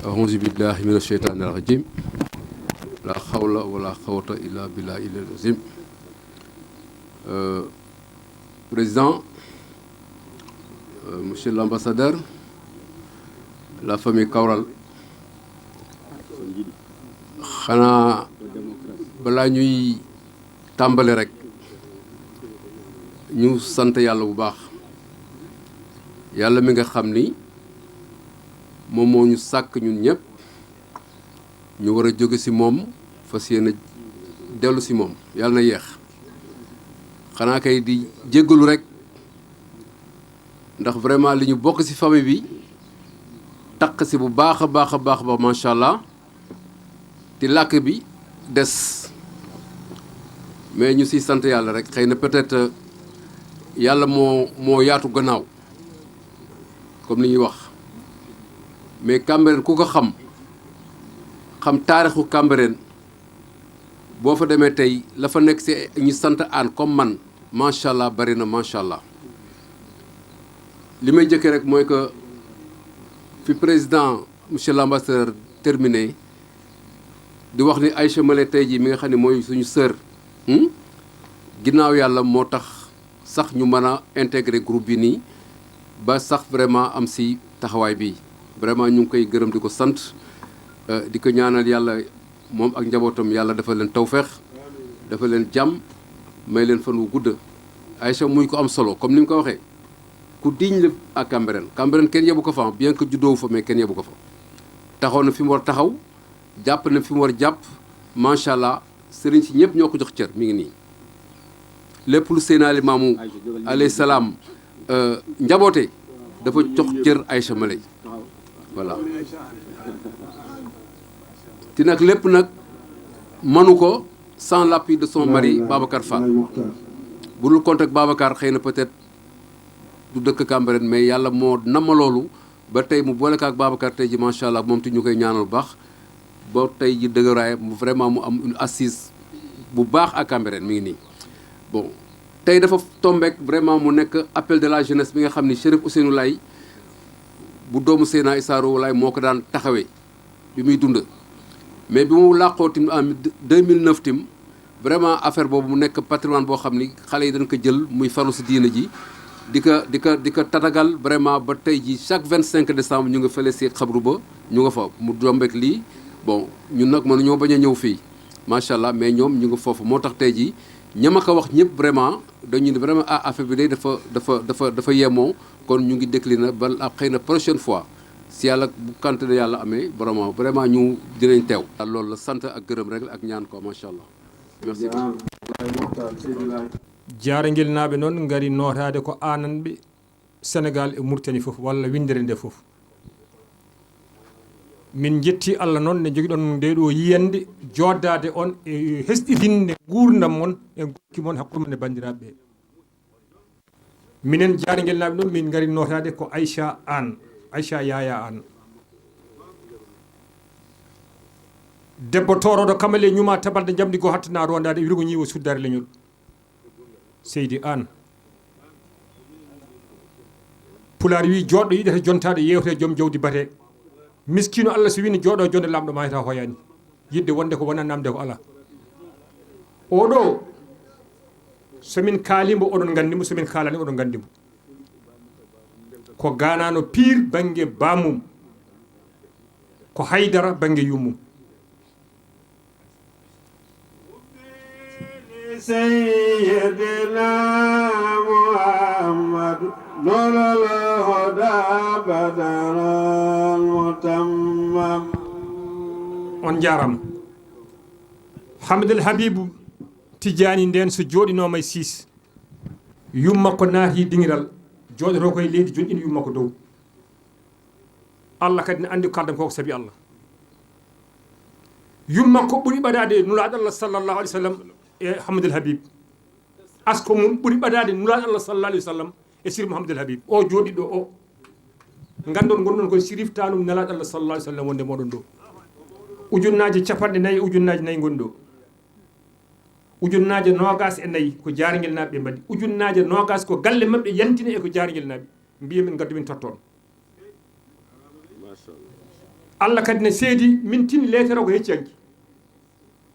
أعوذ بالله من الشيطان الرجيم. لا حول ولا قوة إلا بالله العلي العظيم. Euh, Président, euh, Monsieur l'ambassadeur, la famille Kawral, xanaa balaa ñuy tàmbali rek, ñu sant Yàlla bu baax. Yàlla mi nga xam ni moom moo ñu sàkk ñun ñëpp, ñu war a jóge ci moom, fas yéene dellu ci moom. Yàlla na yeex. Xanaa kay di jéggalu rek, ndax vraiment li ñu bokk ci famille bi, taq ci bu baax a baax a baax a baax, macha Allah. Te làkk bi des, mais ñu ciy sant Yàlla rek. Xëy na peut-être Yàlla moo, moo yaatu gannaaw, comme li ñuy wax. Mais Cambérène, ku ko xam, xam taarixu Cambérène, boo fa demee tey, la fa nekk ci ñu sant Aan comme man, macha Allah, bari na, macha Allah. Li may jëkkee rek mooy que fi président, monsieur l'ambassadeur, terminé, di wax ni Aïcha Malé tey jii, mi nga xam ne mooy suñu sœur, hmm? Ginnaaw Yàlla moo tax sax ñu mën a intégrer groupe bi nii, ba sax vraiment am ci taxawaay bi. Vraiment, ñu ngi koy gërëm, di ko sant, euh, di ko ñaanal Yàlla, moom ak njabootam, Yàlla dafa leen tawfeex, dafa leen jàmm, may leen fan wu gudd. Aïcha muy ko am solo, comme ni mu ko waxee, ku digne la à Cambérène. Cambérène, kenn yebu ko fa, bien que juddoo fa, mais kenn yebu ko fa. Taxaw na fi mu war taxaw, jàpp na fi mu war jàpp, macha Allah. Sëriñ si ñëpp ñoo ko jox cër, mi ngi nii. Lépp lu Seydina Limaamu alayhi salaam, euh, njaboote, dafa jox cër Aïcha Malé. Voilà. Te nag lépp nag mënu ko sans l'appui de son mari Babacar Fall. Bu dul compte ak Babacar, xëy na peut-être du dëkk Cambérène, mais yàlla moo nama loolu ba tey mu boole ko ak Babacar tey ji, macha allah, moom te ñu koy ñaanal bu baax ba tey ji dëgëraay mu vraiment mu am une assise bu baax à Cambérène mi ngi nii. Bon, tey dafa tombeek vraiment mu nekk appel de la jeunesse bi nga xam ni Chérif Ousseynou Laye bu doomu Seyna Issa Rouhou Laye moo ko daan taxawee bi muy dund. Mais bi mu làqoo tim en deux mille neuf tim, vraiment affaire boobu mu nekk patrimoine boo xam ni xale yi dañ ko jël muy farlu si diina ji, di ko di ko di ko tatagal vraiment ba tey ji chaque vingt-cinq décembre ñu nga fële si xabru ba, ñu nga fa mu dombeek lii. Bon, ñun nag mënu ñoo bañ a ñëw fii, macha allah, mais ñoom ñu nga foofu. Moo tax tey ji ñama ko wax ñëpp vraiment dañu ne vraiment ah affaire bi day dafa dafa dafa dafa yemoo. Kon ñu ngi décliné ba la xëy na prochaine fois si yàlla bu kante ne yàlla amee vraiment vraiment ñu dinañ teew. Loolu la, sant ak gërëm rek ak ñaan ko, macha allah. Merci beaucoup. Jaarangel naaɓe noon ngari nootaade ko aananɓe Senegaal e Murtani fof walla winndere nde fof. Min njetti Allah noon nde njogiɗon nde ɗo yiyannde jooddaade on e hesɗitinde nguurndam mon e gonki mon hakkunde mon e banndiraaɓe ɓe. Minen Jaarangel naaɓe noon min ngari nootaade ko Ayca Aan, Ayca Yaaya Aan. Debbo toorooɗo kamale ñuma tabalde njamndi goo hattana rondaade wirgo ñiiwo suddaare leñol. Seydi Aan. Pulaar wii joɗɗo yiɗata jontaaɗo yeewte joom jawdi bate. Miskiino Allah so wini joɗo jonde lamɗo mayata hoyani. Yidde wonde ko wona namde ko ala. Oɗo so min kaalimbo oɗon nganndi mo, so min kaalani oɗon nganndi mo. Ko ganano piir bannge bamum, ko haydara bannge yummum. سيدنا محمد نور الهدى بدر المتمم. On njaarama. Hamdul Habibu Tijjaani ndeen so jooɗinooma e siis, yumma ko naati dingiral, jooɗoto koye leydi, joɗɗina yumma ko dow. Allah kadi ne anndi ko kaldan ko ko sabi Allah. Yumma ko ɓuri ɓadaade Nulaaɗo Allah sallallahu alaihi wasallam e Hamdul Habib. Asko mum ɓuri ɓadaade Nulaaɗo Allah sallallahu alaihi wasallam e Sir Muhammadul Habib. O jooɗiɗo o. Ngandon gonɗon koye Sirif Tanum Nulaaɗo Allah sallallahu alaihi wasallam wonde moɗon ɗo. Ujunnaaje capanɗe nayi, ujunnaaje nayi ngoni ɗo. Ujunnaaje noogas e nayi ko Jaarangel naaɓe ɓe mbaɗi. Ujunnaaje noogas ko galle maɓɓe yantine e ko Jaarangel naaɓe. Mbiye min ngaddu min totton. Allah kadi ne seedi min tin leetere ko hecci hanki.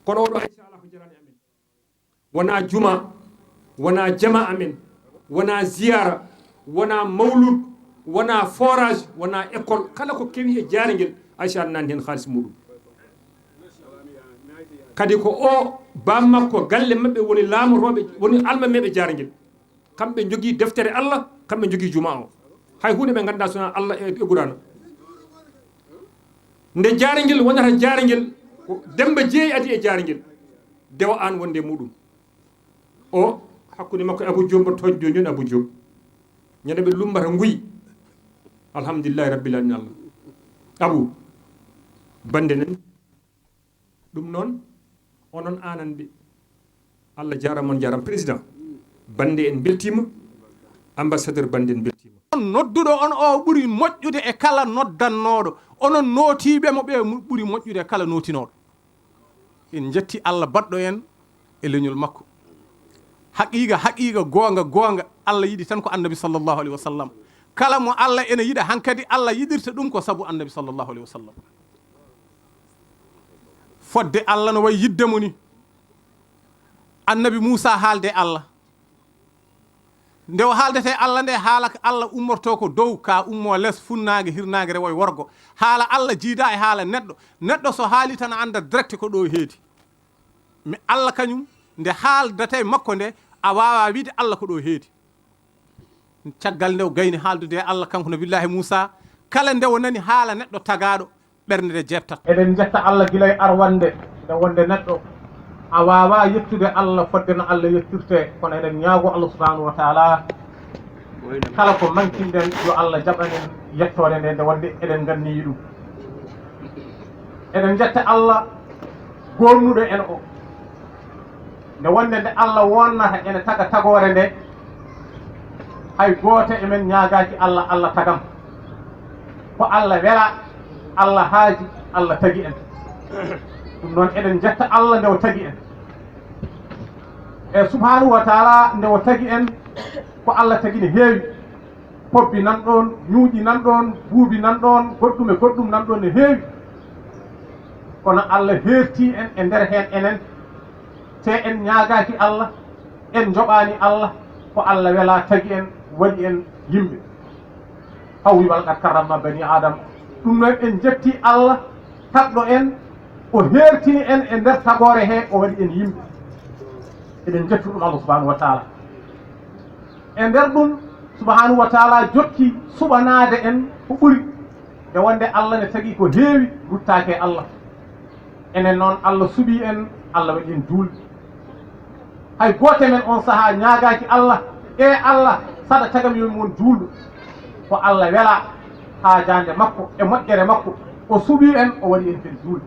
Kono oɗo inchallah ko jarani amen. Wona juma, wona jama amen, wona ziyara, wona mawlud, wona forage, wona école, kala ko kewi e Jaarangel, Aysha nani hen haalis muɗum. Kadi ko o bammakko galle maɓɓe woni laamotooɓe, woni almameeɓe Jaarangel. Kamɓe njogii deftere Allah, kamɓe njogii juma o. Hay huunde ɓe nganndaa sona Allah e e Qur'aana. Nde Jaarangel wonata Jaarangel, ko Demmba Jeey adi e Jaarangel. Dewa aan wonde e muɗum. O hakkunde makko e Abu Joob, mboɗo tooñde jooni jooni Abu Joob. Ñande ɓe lummbata nguy. Alhamdulillahi rabbil alamin Allah. Abu, bannde nani. Ɗum noon, onon aananɓe, Allah jaaraama, on jaaraama. Président, bannde en mbeltiima, ambassadeur bannde en mbeltiima. On nodduɗo on o ɓuri moƴƴude e kala noddannooɗo, onon nootiiɓe mo ɓe mu- ɓuri moƴƴude e kala nootinooɗo. En njetti Allah baɗɗo en e leñol makko. Haqiiqa, haqiiqa, goonga, goonga, Allah yiɗi tan ko Annabi sallallahu alaihi wasallam. Kala mo Allah ene yiɗa hankadi, Allah yiɗirta ɗum ko sabu Annabi sallallahu alaihi wasallam. Fodde Allah no wayi yidde mo ni. Annabi Muusa haalde Allah. Nde o haaldete Allah nde, haala ko Allah ummorto ko dow, ka ummo les, funnaange, hirnaange, rewo e worgo. Haala Allah jiida e haala neɗɗo. Neɗɗo so haali tan a anndat direct ko ɗo heedi. Mi Allah kañum, nde haaldata e makko nde, a waawa wiide Allah ko ɗo heedi. Caggal nde o gayni haaldude e Allah, kanko Nabiyullaahi Muusaa, kala nde o nani haala neɗɗo tagaaɗo, ɓernde nde jeebtat. Eɗen njetta Allah gila e arwannde nde wonde neɗɗo a waawaa yettude Allah fodde no Allah yettirtee, kono eɗen ñaagoo Allah subhaanahu wa taala kala ko mankinɗen yo Allah jaɓan en yettoore nde nde wonde eɗen nganniyi ɗum. Eɗen njetta Allah goonnuɗo en o, nde wonde nde Allah wonnata ene taga tagoore nde, hay gooto e men ñaagaaki Allah, Allah tagam. Ko Allah wela, Allah haaji, Allah tagi en. Ɗum noon, eɗen njetta Allah nde o tagi en. E subhaanahu wa taala, nde o tagi en, ko Allah tagi ne heewi. Pobbi nan ɗoon, ñuuƴi nan ɗoon, buubi nan ɗoon, goɗɗum e goɗɗum nan ɗoon ne heewi. Kono Allah heertii en e nder heen enen, te en ñaagaaki Allah, en njoɓaani Allah, ko Allah wela tagi en, waɗi en yimɓe. Haw wi, "Walaqad karramna bani Aadama." Ɗum noon, en njettii Allah tagɗo en, o heertini en e nder tagoore he, o waɗi en yimɓe. Eɗen njettu ɗum Allah subhaanahu wa taala. E nder ɗum, subhaanahu wa taala jokki suɓanaade en ko ɓuri, nde wonde Allah ne tagi ko heewi ruttaaki e Allah. Enen noon, Allah suɓii en, Allah waɗi en juulɓe. Hay gooto e men on sahaa ñaagaaki Allah, "E Allah, saɗa tagam yo mi won juulɗo." Ko Allah wela haajaande makko e moƴƴere makko, o suɓii en, o waɗi en kadi juulɓe.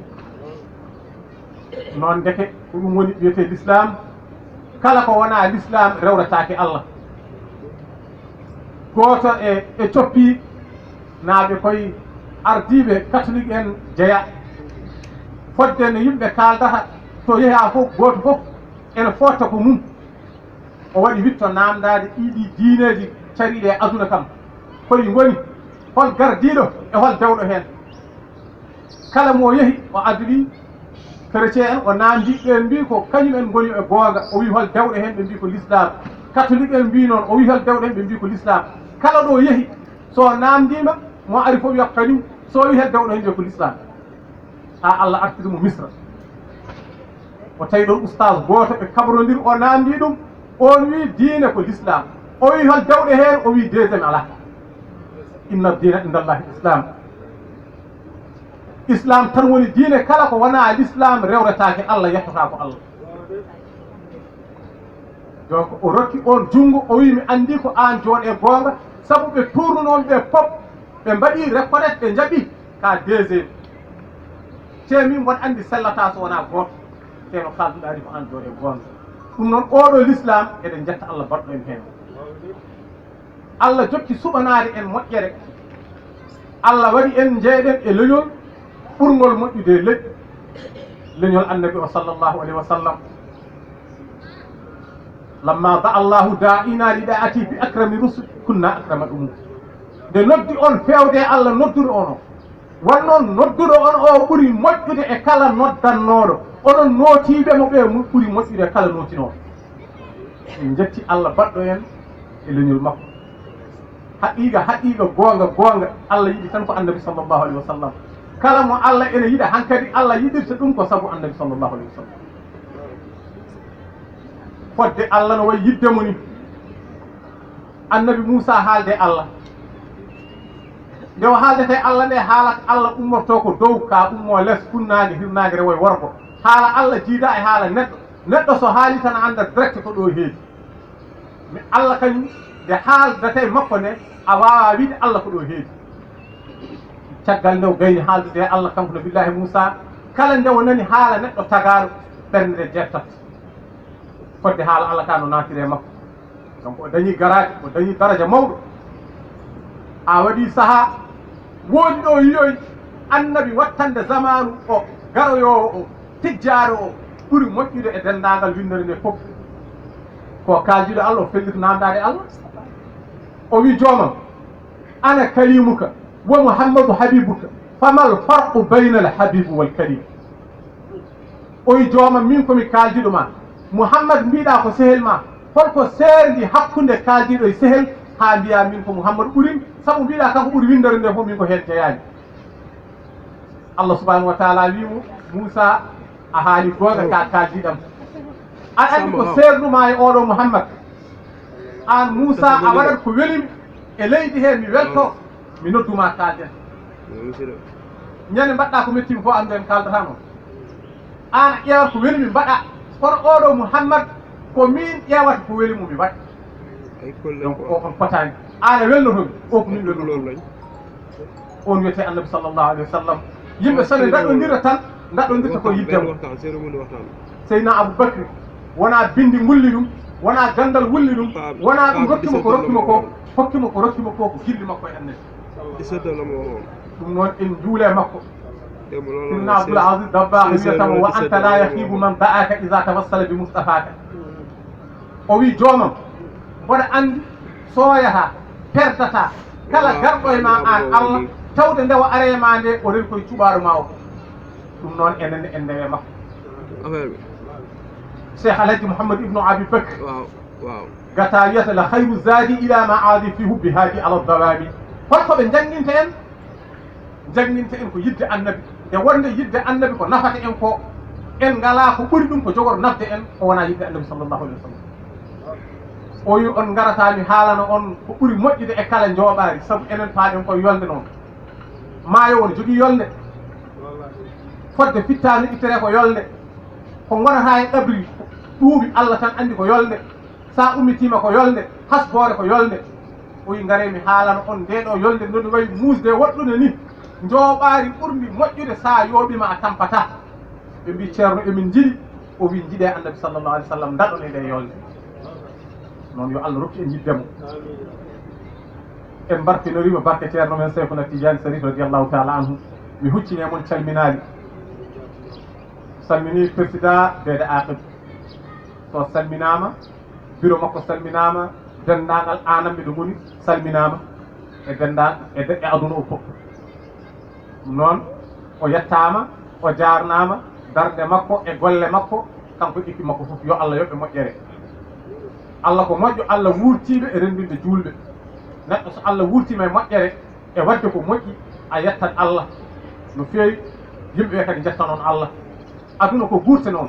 Noon ndeke ko ɗum woni wiyetee lislaam. Kala ko wonaa lislaam rewrataake Allah. Gooto e, e coppi naaɓe koye ardiiɓe katolik en jeya. Fodde no yimɓe kaaldata, to yehaa fof, gooto fof ene footta ko mum. O waɗi witto naamndaade ɗii ɗii diineeji cariiɗi e aduna kam. Koye ngoni, hol gardiiɗo e hol dewɗo heen? Kala mo yehi, o addi chrétien en, o naamndii ɓe, mbii ko kañum en ngoni e goonga. O wii hol dewɗo heen? Ɓe mbii ko lislaam. Katolik en mbii noon. O wii hol dewɗo heen? Ɓe mbii ko lislaam. Kala ɗo yehi, so naamndiima, mo ari fof wiya ko kañum. So wii hol dewɗo heen? Wiya ko lislaam. Haa Allah artiri mo Misra. O tawi ɗoon ustaas gooto, ɓe kabrondir, o naamndii ɗum. Oon wii diine ko lislaam. O wii hol dewɗo heen? O wii deuxième alaa. Inna diina inda Allahi islam. Islam tan woni diine, kala ko wonaa l'islam rewretaake Allah, yettotaako Allah. Donc o rokki on junngo, o wi mi anndi ko aan jooɗe goonga, sabu ɓe tuurnunoo ɓe pop, ɓe mbaɗi reconnaître, ɓe njaɓi ka deuxième. Te min mboɗo anndi sellataa so wonaa gooto, te no kaalduɗaa ni ko aan jooɗe goonga. Ɗum noon, oɗo l'islam, eɗen njetta Allah baɗɗo en heen. Allah jokki suɓanaade en moƴƴere. Allah waɗi en njeeɗen e leñol ɓurngol moƴƴude e leƴƴi, leñol Annabi o sallallahu alayhi wa sallam. Lamma da'a Allahu da'ina li da'ati bi akrami rusul, kunna akrama umum. Nde noddi on feewde e Allah nodduɗo on o, won noon nodduɗo on o ɓuri moƴƴude e kala noddannooɗo. Onon nootiiɓe mo ɓe mu-, ɓuri moƴƴude e kala nootinooɗo. En njetti Allah baɗɗo en e leñol makko. Haqiiqa, haqiiqa, goonga, goonga, Allah yiɗi tan ko Annabi sallallahu alayhi wa sallam. Kala mo Allah ene yiɗa hankadi, Allah yiɗirta ɗum ko sabu Annabi sallallahu alayhi wa sallam. Fodde Allah no wayi yidde mo ni. Annabi Muusa haalde Allah. Nde o haaldete Allah nde, haala Allah ummorto ko dow, ka ummo les, funnaange, hirnaange, rewo e worgo. Haala Allah jiida e haala neɗɗo. Neɗɗo so haali tan a anndat direct ko ɗo heedi. Mi Allah kañum nde haaldata e makko nde, a waawaa wiide Allah ko ɗo heedi. Caggal nde o gayni haaldude e Allah kanko Nabiyullaahi Muusaa, kala nde o nani haala neɗɗo tagaaɗo, ɓernde nde jertat. Fodde haala Allah ka no naatiri e makko. Donc o dañi garaade, o dañi daraja mawɗo. A waɗi sahaa, woodi ɗo yiyoy annabi wattande zamaanu o, garoyoowo o, tijjaaɗo o, ɓuri moƴƴude e denndaangal winndere nde fof. Ko kaaldiiɗo Allah, o felliti naamndaade Allah. O wi joomam, "Ana kalimuka wa Muhammadu habibuka, famal farqu baynal habibu wal kalim?" O wi joomam, min ko mi kaaldiiɗo ma. Muhammad mbiɗa ko sehel ma. Holko seerndi hakkunde kaaldiiɗo e sehel haa mbiya min ko Muhammad ɓurim? Sabu mbiɗa kanko ɓuri winndere nde fof, min ko heen jeyaani. Allah subhanahu wa taala wi mo, "Muusa, a haali goonga ka kaaldiɗam. Aɗa anndi ko seernuma e oɗo Muhammad? Aan Muusa, a waɗat ko welimi e leydi he, mi welto, mi nodduma kaalden. Ñande mbaɗɗa ko mettiɗum fof, annden kaaldatano. Aan a ƴeewat ko welimi mbaɗa, kono oɗo Muhammad, ko min ƴeewata ko welimo mi waɗa." Donc o on potaani. Aan a welnotomi, o ko min welnotomi. On wiyete Annabi sallallahu alayhi wa sallam, Yimɓe so ne ndaɗondira tan, ndaɗondirta ko yiddemo. Seyna Aboubacry, wona bindi ngulli ɗum, wona gandal wulli ɗum, wona ɗum rokkimo ko rokkimo ko, hokkimo ko rokkimo ko, ko gilli makko e annabi. Ɗum noon en njuule makko. Sinna Abdoul Aziz Dabbaahi wiyatamo: "Wa anta la yahibu man da'aka iza tawassala bi mustafaka." O wi: "Joomam, mboɗa anndi sooyataa, perdataa, kala garɗo e ma aan Allah, tawde nde o aree ma nde, o rewii koye cuɓaaɗo ma o." Ɗum noon enen ne en ndewe makko. Cheikh Alhaji Mouhamadou Ibnou Abi Bakr, gata wiyata: "La khayru zadi ila ma aadi fi hubbi hadi ala dawami." Holko ɓe njannginta en? Njannginta en ko yidde annabi. Nde wonde yidde annabi ko nafata en ko, en ngalaa ko ɓuri ɗum ko jogor nafde en, ko wonaa yidde annabi sallallahu alaihi wasallam. O wi: "On ngarata mi haalana on ko ɓuri moƴƴude e kala njooɓaari, sabu enen paaɗen koye yolnde noon. Maayo won jogii yolnde. Fodde fittaandu ittere ko yolnde. Ko ngonata e qabri ɗuuɓi Allah tan anndi ko yolnde. Sa ummitiima ko yolnde, hasboore ko yolnde." O wi: "Ngare mi haalana on nde ɗo yolnde no ɗum wayi muusde woɗɗude ni. Njooɓaari ɓurndi moƴƴude sa yooɓiima a tampata." Ɓe mbi: "Ceerno, emin njiɗi." O wi: "Njiɗe annabi sallallahu alaihi wasallam, ndaɗone nde yolnde." Noon yo Allah rokku en yidde mo. En mbarkinoriima barke ceerno men Seykhuna Tidiane Sarif radiyallahu taala anhu. Mi huccini e mon calminaali. Salmini président Dede Aqib. So salminaama, bureau makko salminaama, denndaangal aanamɓe ɗo ngoni salminaama e dennda-, e de-, e aduna o fof. Ɗum noon, o yettaama, o jaarnaama, darnde makko e golle makko, kanko e équipe makko fof, yo Allah yoɓ ɓe moƴƴere. Allah ko moƴƴo, Allah wuurtiiɓe e renndinde juulɓe. Neɗɗo so Allah wuurtiima e moƴƴere, e waɗde ko moƴƴi, a yettat Allah no feewi, yimɓe ɓe kadi njetta noon Allah. Aduna ko guurte noon.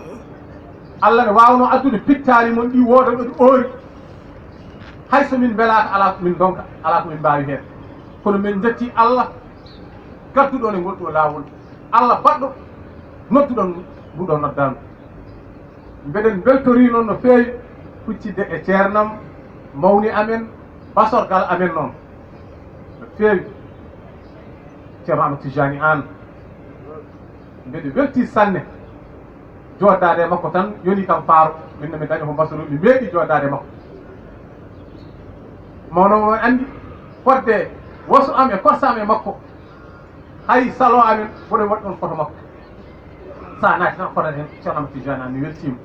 Allah ne waawnoo addude pittaali mon ɗi wooda ɗo ɗi oori. Hay so min mbelaaka, alaa ko min ndonka, alaa ko min mbaawi heen. Kono min njetti Allah gadduɗo on e ngol ɗo laawol. Allah baɗɗo nodduɗon nguɗo noddaandu. Mbeɗen mbeltorii noon no feewi huccitde e ceernam, mawni amen, basorgal amen noon. No feewi. Ceerno Amadou Tijani Aan. Mbeɗe weltii sanne. Jooɗdaade e makko tan yoni kam faaro. Min no mi daña ko mbasoro, mi meeɗi jooɗdaade e makko. Mawno on anndi fodde wasu am e korsa am e makko. Hay salon amen, mboɗo waɗi ɗon photo makko. Sa naati tan, photo heen, Ceerno Amadou Tijani Aan, mi weltiima.